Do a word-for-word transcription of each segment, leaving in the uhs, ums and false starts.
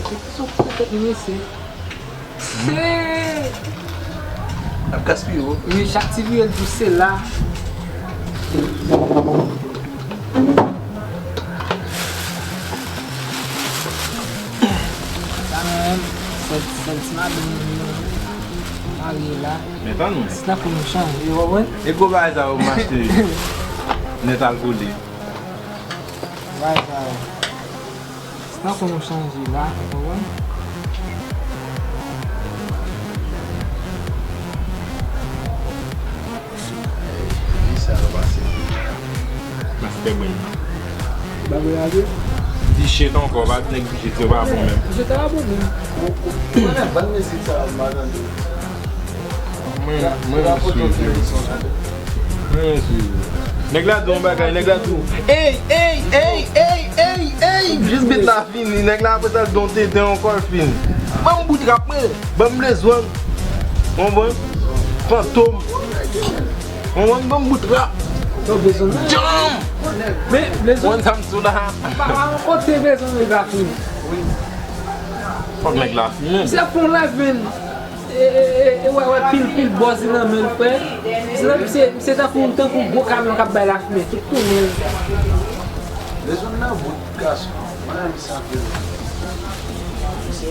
Sou tèt mesye. Ap gaspiye, wi. Wi, chak ti vire l tou se la. Sa menm, sèl, sèl ti madanm mwen marye la. Men tann mwen. Se tankou nou chanje, w konprann? E gwo bagay sa yo m achte nèt alkole. Bagay sa yo. Se tankou nou chanje la, w konprann? Ki sa yo pase? Mastè Brain. Bagay la vre? Di shit ankò, pa di nèg di shit, yo pa bon menm. Shit la bon menm. Ou, ou, ou renmen bann mizik sa yo, m pa tande. Mwen, mwen renmen swiv yo. Mwen renmen swiv yo. Nèg la di yon bagay, nèg la di w, ey, ey, ey, ey, ey, ey, jis bit la fini. Nèg la apre sa l di yon tenten ankò l fini. Ban m bout rap mwen, ban m lezwang. Konprann? Fantom. Konprann? Ban m bout rap. Ou bezwen nan? Jam! Men, lezwang. Konprann sa m di w la? Pa, pa yon kote bezwen nan rap li. Fòk nèg la fini. Se pou live, men. E, e, e, e, wè, wè, pil, pil bòz li nan men l, frè. Se, se, se tankou, tankou gwo kamyon k ap bay lafimen, tout tounen l. Lezwang nan bout gason. Mwen renmen sa anpil. Se,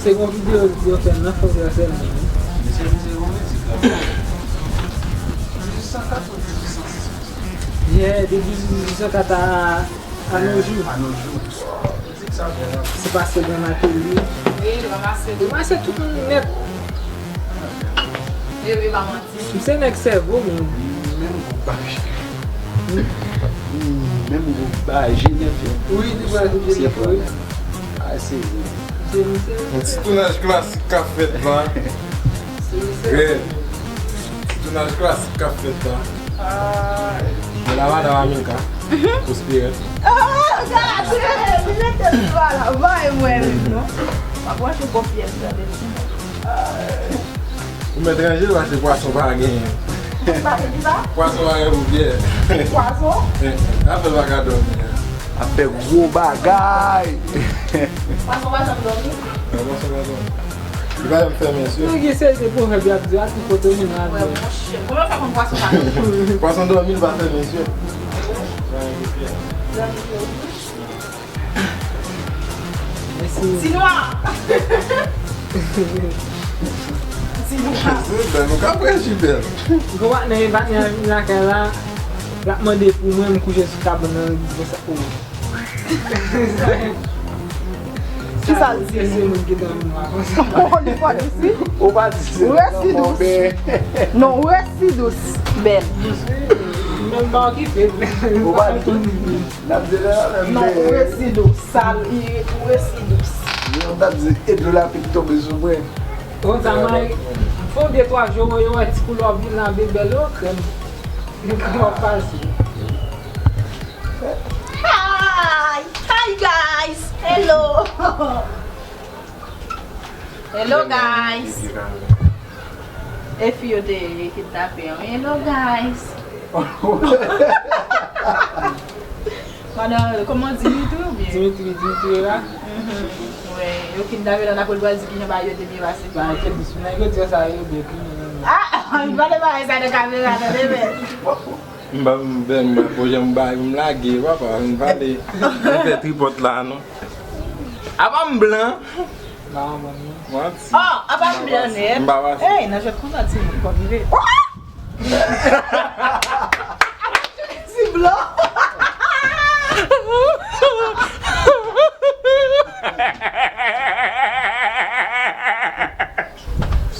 se yon videyo yo fè nan Fondasyon sèlman, wi. Misye, misye yon mizik la. Mil uit san katrevendizuit, san sèt. Yeah, de mil uit san kat a, a nos jours. A nos jours. Mizik sa bèl anpil. Se pase nan atelier. Wi, l ranmase. L ranmase tout moun nèt. Wi, wi, pa manti. M se nèg sèvo, men. Menm gwoup ba. Menm gwoup ba, Jenèf yo. Wi, li pral Jenèf, wi. A, se vre. Se misye. Yon ti tounaj klasik k ap fèt la. Se misye. Red. Ti tounaj klasik k ap fèt la. Ah. Men la, madanm Amilka. Mhm. Prospère. Ah, gade! Li mete l sou la, la. Bay mwen, non. Pa branche konfyans, gade. Ah. Ou mèt ranje l paske pwason pa genyen. Sa vle di sa? Pwason pa gen boubyè. Pwason? Eh, afè l pa ka dòmi a. Ap fè gwo bagay. Pwason pa janm dòmi? Non, pwason pa dòmi. Li pa janm fèmen zye. Nèg eseye de pwovèb y ap di a, tout kote ou menm la. Wè, monchè. Kòman w fè konn pwason pa dòmi? Pwason dòmi, li pa fèmen zye. Dòmi zye. Mèsi. Ti nwa! Ti nwa! Bèl, nou ka pran jibèl. Gwo patnè, patnè an vin lakay la, l ap mande pou mwen, m kouche sou kabann nan, li di konsa, oh. Ki sa l di? Se moun ki dòmi nwa konsa. Oh, li pa di si? Ou pa di se. Ou resi dous. Non, ou resi dous, bèl. Menm pa okipe. Ou pa di. N ap di lè la menm. Non, ou resi dous. Sal, ou resi dous. Mwen, m t ap di, e dlo lapli k tonbe sou mwen. Konsa, mwen, fon de twa jou, mwen wè ti koulè w vin la, bebe, lo krèm. Kòman w pase? Hi! Hi, guys! Hello! Hello, guys! E fi yo te kidnape an. Hello, guys! Madan, kòman, Dimitri oubyen? Dimitri, Dimitri la? Mhm. Wi, yo kidnape l, n ap pral di kijan bagay yo te byen pase. Bagay te dous, nèg yo di sa yo byen kriminèl. Ah, pale bagay sa nan kamera, tande, men. M pa, m pa, m pa, fò jan m bay, m lage, papa, m pale. M fè tripòt la, non. Apa m blan? Manti. Oh, apa m blan nèt? M pa pase. Ey, nan jwèt konsa, timoun, kòm li vle. Ti blan.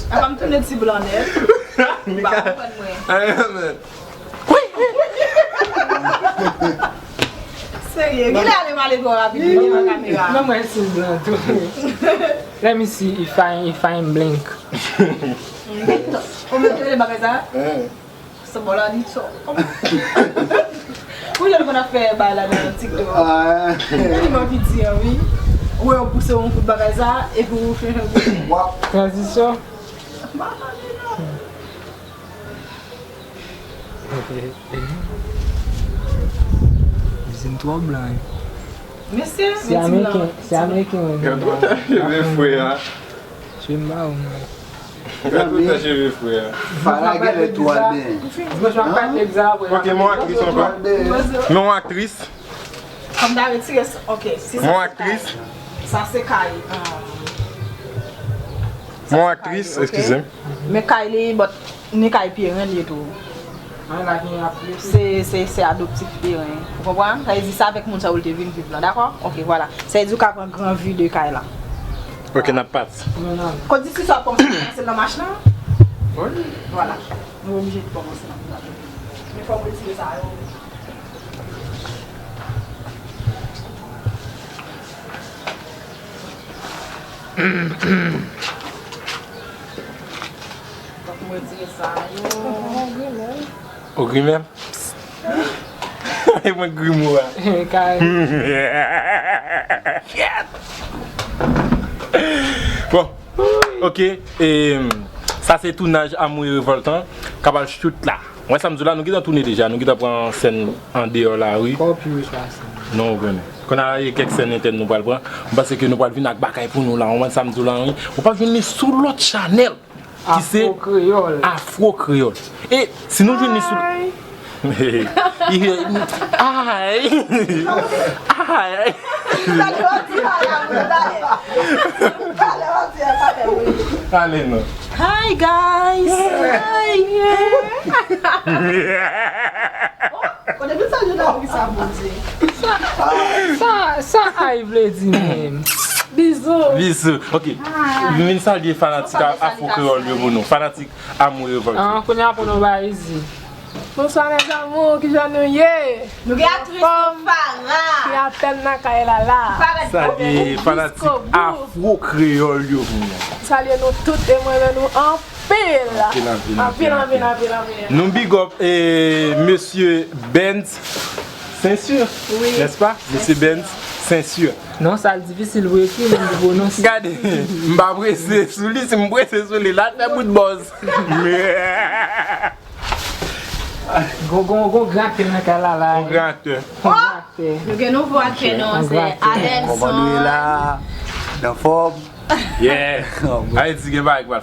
Apa m tounen ti blan nèt? M pa konprann mwen. Serye, gade ale m ale twò rapid, li gen nan kamera. Ban mwen ti blan tou. Let me see if I, if I blink. Ou mete le bagay sa? Hein. Se bon la, di so. Ou jan nou konn ap fè bagay la nan TikTok. Ah. Li gen anvi di an, wi. Ou wè, ou pouse yon kout bagay sa, epi ou chanje yon kout. Wap. Tranzisyon. M pa tande non. Vin twò blan, wi. Mesye, se Ameriken, se Ameriken, wi. Gade cheve frè a. Cheve marron, wi. Gade cheve frè a. Fara genlè tou al benyen. Dimanch m ap pale egza apre. Ok, m wè yon aktris ankò. M wè yon aktris. Kòm ta retire, ok, si sa se kay. Sa se kay. M wè yon aktris, eskize m. Men kay li, but ni kay Pierre li tou. Se, se, se adoptif Pierre. Ou konprann? Sa vle di se avèk moun sa yo l te vin viv la, dakò? Ok, vwala. Sa vle di ou ka pran gran vi de kay la. Ok, n ap pati. Kòm di si sa w ap kòmanse nan machin nan. Vwala. Nou oblije kòmanse nan machin nan. Men fò w retire sa yo. Fòk mwen retire sa yo. Ou grimè? E mwen grimo a. Kay. Bon, ok. E, sa se tounaj Amour et Révolte an k ap al shoot la. Wè sa m di w la, nou gentan tounen deja, nou gentan pran sèn andeyò lari. Kòpyo sa. Non, ou konnen. Kounye a, gen kèk sèn entèn nou pral pran. M panse ke nou pral vin ak bagay pou nou la. Ou wè sa m di w la, wi. Ou pral jwenn li sou lòt chanèl ki se Afro Kreyòl. Afro Kreyòl. E si nou jwenn li sou Ay. Ay. Ay. Talè w ap di a la moun talè. Talè w ap di a talè wi. Ale non. Hi guys. Hi. Kote pou sa jodi a pou ki sa Bondye. Sa, sa, sa ay vle di menm. Bizou. Bizou. Ok. Vin salye fanatik Afro Kreyòl yo pou nou. Fanatik Amour Révolte. Ah, kounye a pou nou ba izi. Bonswa mes amours, kijan nou ye? Nou gen aktris nou Fara. Ki apèn nan kay la la. Salye fanatik Afro Kreyòl yo pou nou. Salye nou tout e mwen renmen nou anpil. Anpil, anpil, anpil, anpil. Nou big up e mesye Benz Saint-Sûr, nèspa? Mesye Benz Saint-Sûr. Non, sa l difisil pou ekri, menm pou pwononse. Gade, m pa prese sou li, si m prese sou li, l al fè bout bòz. Gon, gon, gon gran aktè nan kay la la. Gon gran aktè. Gon gran aktè. Nou gen nouvo aktè non, se Adelson. Kòman nou ye la? Anfòm? Yeah. Ayiti gen bagay k pral